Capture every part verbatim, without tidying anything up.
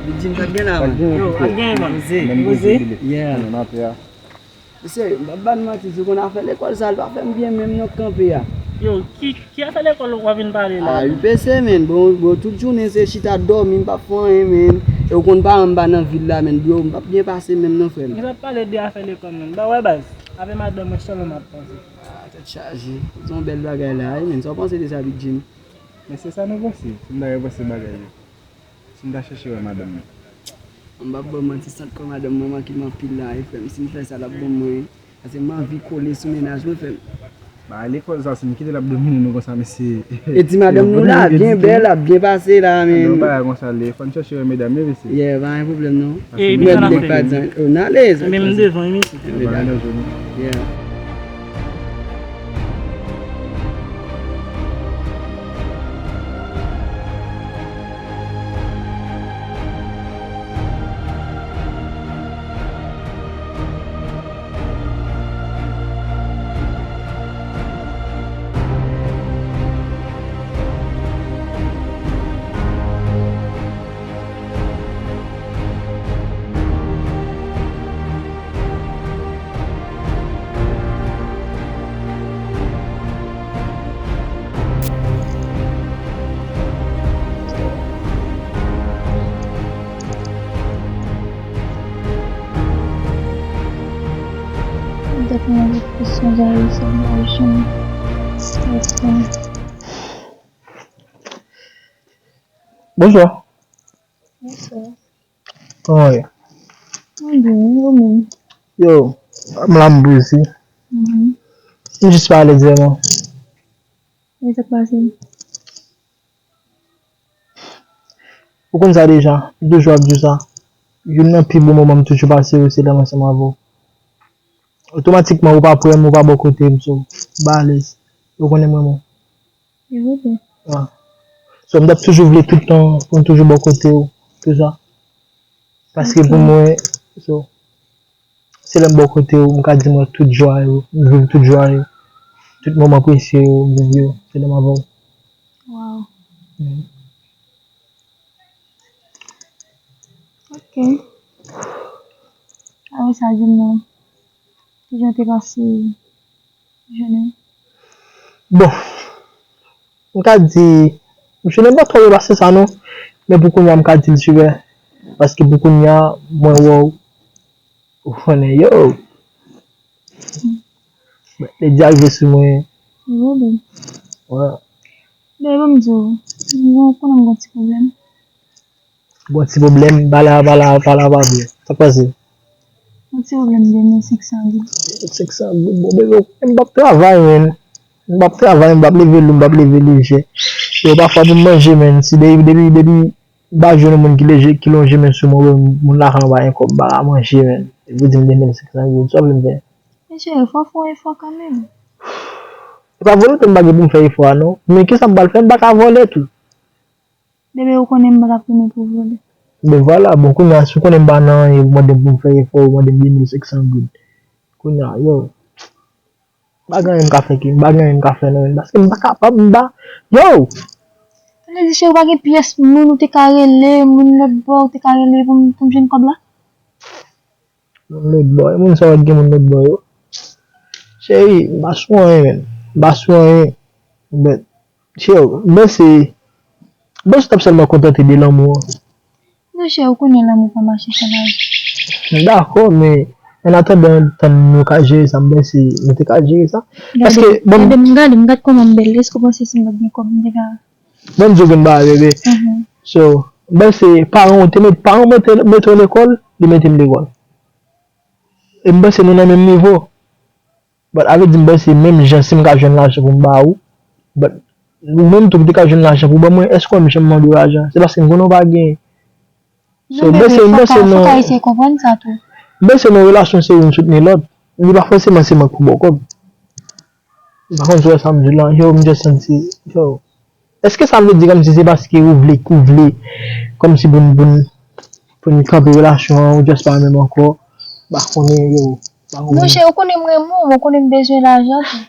Li di m sa k gen la, man. Yo, ap gen, man. Poze. Poze. Yeah. Mesye, m p ap ba n manti, si w konn afè lekòl sa, li pa fè m byen menm non k kanpe a. Yo, ki, ki afè lekòl w ap vin pale la? A, U P C, menn. Bon, bon, tout jounen se chita dòmi, m p ap fè anyen, menn. E w konn paran m pa nan vil la, menn. Bro, m p ap byen pase menm non, frè m. Nèg ap pale de afè lekòl, menn. Ba wè baz, avè madanm mwen sèlman m ap panse. A, tèt chaje. Se yon bèl bagay la, wi, menn. Sa w panse de sa, Big Jim? Men se sa nou panse. Si m ta repanse bagay yo. Si m ta chèche wè madanm mwen. M p ap ba w manti, sant kò madanm mwen manke m anpil la, wi, frè m. Si m fè sa, l ap ban mwen, paske m anvi kole sou mennaj mwen, frè m. Ba, lekòl sa, si m kite l ap domine nou konsa, mesye. E ti madanm nou la, byen bèl, ap byen pase la, men. Bagay konsa, li, fò n chèche wè medam yo, mesye. Yeah, pa gen pwoblèm, non. E, m mèt dek pa di, oh, n ale, sa. Men m devan, wi, mesye. Yeah. Bonswa. Bonswa. Kòman w ye? Mwen byen, ou menm? Yo, m la m poze. Mhm. M jis pa alèz vrèman. E sa k pase? Ou konn sa deja, m toujou ap di w sa. Youn nan pi bon moman m toujou pase yo, se lè m ansanm avè w. Otomatikman, ou pa prè m, ou pa bò kote m, so, m pa alèz. Ou konnen m renmen w. E vre tou. Ah. So, m t ap toujou vle tout tan pou m toujou bò kote w, tou sa. Paske pou mwen, so, se lè m bò kote w, m ka di mwen tout jwa yo, m viv tout jwa yo, tout moman presye yo, m viv yo, se lè m avè w. Wow. Mhm. Ok. Apre sa, di m non. Kijan te pase jounen? Bon, m ka di, jounen m pa twò byen pase sa non. Men pou kounye a, m ka di l sipè. Paske pou kounye a, mwen wè w. Ou konnen, yo. Lady a rive sou mwen. Yo, babe. Wè. Babe, ban m di w, ou konnen m gon ti pwoblèm. Gon ti pwoblèm, pale a, pale a, pale a, pa vre. Sa k pase? Gon ti pwoblèm de mil senk san goud. Mil senk san goud, bon, bebe, m p ap travay, menn. M p ap travay, m p ap leve lou, m p ap leve lejè. Yo, pafwa pou m manje, menn, si depi, depi, depi m pa jwenn yon moun ki leje, ki lonje men sou mwen, wè, moun lakay an pa gen kòb, m pa ka manje, menn. Epi w di m de mil senk san goud, sa w vle m fè? Mesye, fò w fè yon efò kanmenm. E pa volonte m pa gen pou m fè efò a, non. Men kisa m pral fè? M pa ka vòlè tou. Bebe, ou konnen m pa t ap renmen pou vòlè. Ben vwala, bon, kounye a, si w konnen m pa nan anyen, ou mande m pou m fè efò, ou mande m de mil senk san goud. Kounye a, yo, m pa gen anyen m ka fè ki, m pa gen anyen m ka fè non, paske m pa kapab, m pa, yo! Sa vle di, cheri, ou pa gen pyès moun ou te ka rele, moun lòt bò, ou te ka rele pou m, pou m jwenn kòb la? Moun lòt bò, e moun sa yo ki gen moun lòt bò yo. Cheri, m pa sou anyen, menn. M pa sou anyen. But, yo, m panse, m panse w t ap sèlman kontante de lanmou an. Non, cheri, ou konnen lanmou pa mache san lajan. Dakò, men, an atandan, tann nou ka jere sa, m panse nou te ka jere sa. Paske, bon, gade m, gade m, gade kòman m bèl. Èske w panse si m pa t gen kòb, m te ka Ban m di w grenn bagay, bebe. Mhm. So, m panse paran w te met, paran w mete, mete w lekòl, li mete m lekòl. E m panse nou nan menm nivo. But, avè di m panse menm jan si m ka jwenn lajan pou m ba ou, but, ou menm tou ki te ka jwenn lajan pou ban mwen, èske w menm jan m mande w lajan? Se paske m konnen w pa gen. So, non, m panse, bebe, m panse fòk a, fòk ayisyen konprann sa tou. M panse nan relasyon se youn soutni lòt. Li pa fòseman se mwen k pou ba w kòb. M pa konn si w wè sa m di w la, yo, m just santi, yo. Èske sa vle di kòmsi se paske ou vle, ou vle, kòmsi pou n, pou n, pou n kanpe relasyon an, ou just pa renmen m ankò? M pa konnen, yo, m pa konnen. Monchè, ou konnen m renmen w, ou konnen m bezwen lajan tou.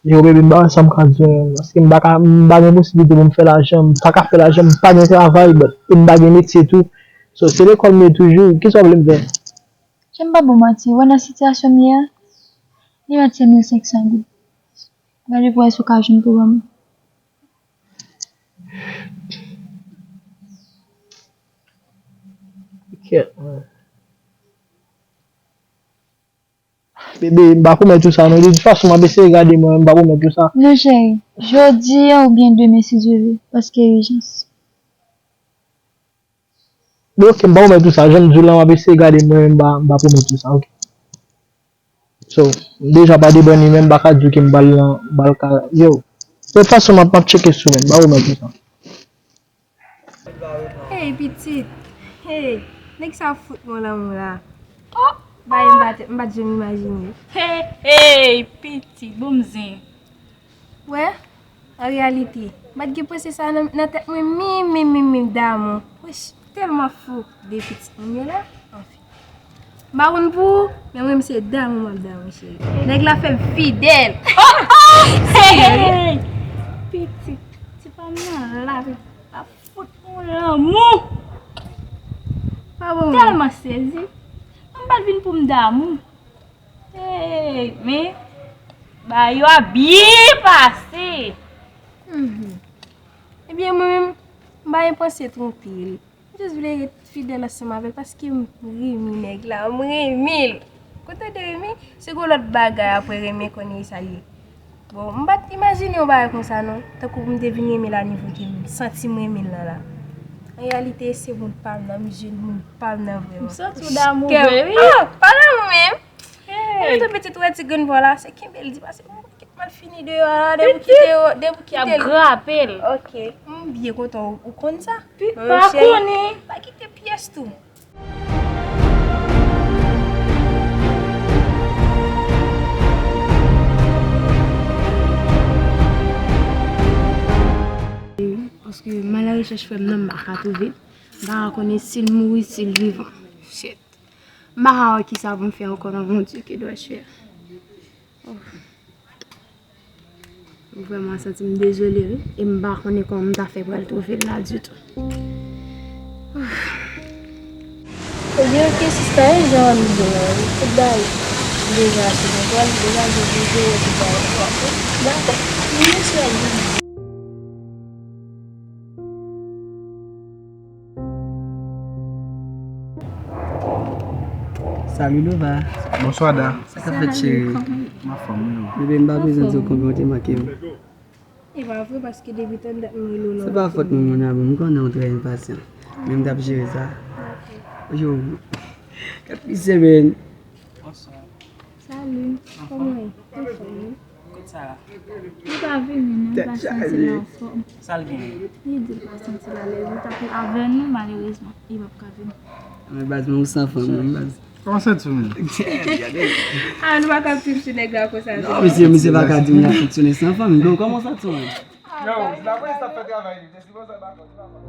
Yo, baby, m pa wè sa m ka di w, paske m pa ka, m pa gen posiblite pou m fè lajan, m pa ka fè lajan, m pa gen travay, but, e m pa gen metye tou. So, se lekòl m ye toujou, kisa w vle m fè? Jan m pa ba w manti, wè nan sitiyasyon m ye a, li mèt se mil senk san goud. Gade pou wè si w ka jwenn pou ban m. Kèt, man. Bebe, m pa pwomèt ou sa non. De tout fason, m ap eseye gade mwen, m pa pwomèt ou sa. Non, cheri. Jodi a oubyen demen, si Dye vle, paske ijans. Men oke, m pa pwomèt ou sa. Jan m di w la, m ap eseye gade mwen, m pa, m pa pwomèt ou sa, oke? So, m deja pa debanni, men m pa ka di w ke m pral nan, m pral ka, yo. De tout fason, m ap, m ap tcheke sou mwen, m pa pwomèt ou sa. Hey, pitit. Hey, nèg sa fout mwen lanmou la. Oh! Bagay m pa t, m pa t janm imajine. Hey, hey, pitit, bon m zen. Wè, an reyalite, m pa t gen panse sa nan, nan tèt mwen, menm, menm, menm, menm damou. Wesh, tèlman fou de pitit moun yo la. Anfen. M pa konn pou ou, men mwen, m se damou m ap damou, cheri. Nèg la fè m fidèl. Oh, oh! Serye, wi. Hey! Pitit, ti pa m nan la, pitit. Fout mwen lanmou. Pa bon, tèlman sezi. M pa t vin pou m damou. Hey, men, bagay yo ap byen pase. Mhm. Ebyen, mwen menm, m pa gen panse twonpe l. M jis vle ret fidèl ansanm avè l paske m renmen nèg la, m renmen l. Kote de renmen, se gon lòt bagay apre renmen konnen sa l ye. Bon, m pa t imajine yon bagay konsa non. Tankou pou m te vin renmen l a nivo ke m santi m renmen l lan la. An reyalite, se moun pa m nan, m jwenn moun pa m nan vrèman. M santi w damou vre, wi. Ah, pa damou menm. Hey! Mwen tou pitit, ou wè ti grenn vwa la, se kenbe l di pase, mwen kit mal fini deyò a, depi w kite yo, depi w kite l. Y ap grape l. Ok, m byen kontan ou, ou konn sa. Pi pa konnen. Pa kite pyès tou. Paske m al rechèch frè m nan, m pa ka twouve l. M pa ka konnen si l mouri, si l vivan. Shit. M pa ka wè kisa pou m fè ankò nan Bondye ke dwèch fè. Oh. M vrèman santi m dezole wi, e m pa konnen kòman m ta fè pral twouve l la ditou. Ebyen, oke, sista, e jan w ap di la wi, tout bagay deja sou kontwòl, deja gen vizyon, tout bagay. Dakò. Mèsi anpil. Salut Lova. Bonswa Da. Sa k ap fèt cheri? M anfòm wi. Bebe, m pa bezwen di w konbyen w te manke m. E pa vre, paske depi tann dat mwen rele w nan. Se pa fòt mwen, mon amour, m konnen w trè enpasyan. Men m t ap jere sa. Ok. Yo, kat semèn. Bonswa. Salut, kòman w ye? Anfòm wi. Kot Sara? Li pa vini non, li pa santi l anfòm. Sa l genyen? Li di l pa santi l alèz, li t ap avè nou, malerezman, li p ap ka vini. Men baz, men ou san fanm wi, baz. Kòman w santi w menm? Ah, nou pa ka ap twouve sou nèg la konsa. Non, misye, misye pa ka di m l ap fonksyone san fanm. Bro, kòman w santi w menm? Yo, lapolis t ap fè travay li. Festival sa pa konn, pa konn.